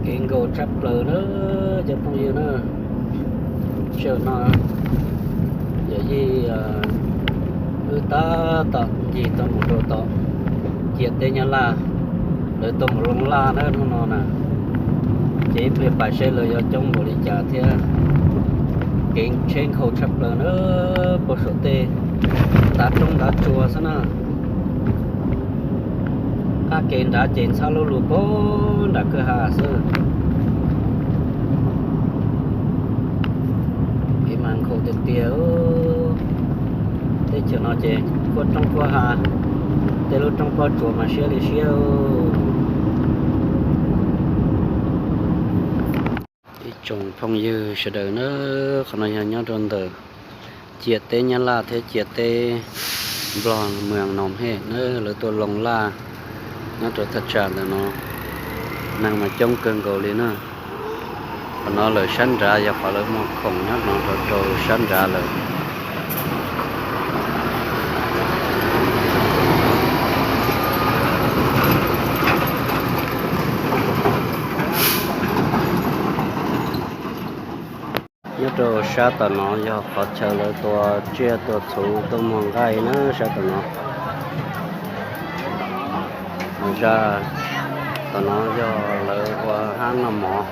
Kev nkaus tshaj plaws na cov phooj ywg na. Sij hawm no yog yij wb tab tom ncig tuaj mus rau tom ciam teb Nyab Laj, lawv tuaj mus loo laj na hnub no na. Ces ib pliag pais seb lawv yuav coob npaum li cas thiab. Kev tsheb nkhaus tshaj plaws na, puag saum tej ntav roob ntav tsua xwb na. Qab kev nrad ces ntxhab lub lug puag nram kwj ha xwb. Kev mas nkhaus tiag tiag. Teb chaws no ces kuaj roob kuaj ha, tej lub roob pob tsuas mas siab li siab. Ib tsoom phooj ywg sawv daws na, qhov no yog nyob rau ntawm ciam teb Nyab Laj thiab ciam teb Nplog, Mws Noos Hej na, lawv tuaj loo laj nyob rau thaj tsam ntawm no. Neeg mas coob kawg nkaus li na. Qhov no lawm sab nrad yog qhov lawv muag khoom nyob no rau rau sab nrad lawm. Nyob rau sab tom no yog qhov chaw lawv tua tsiaj tua txhu tuaj muag nqaij na sab tom no. Zaj tom no yog lawv ua hab noj mov.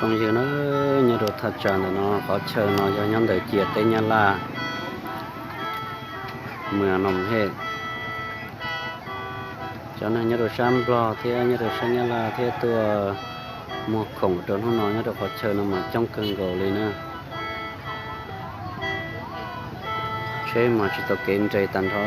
Phooj ywg na, nyob rau thaj tsam ntawm no, qhov chaw no yog nyob ntawm ciam teb Nyab Laj, Mws Noos Hej. Cov neeg nyob rau sab Nplog thiab nyob rau sab Nyab Laj thiab tuaj muag khoom rau hnub no nyob rau qhov chaw no mas coob kawg nkaus li na. Tsheb mas tsis tau kev nres tag nrho.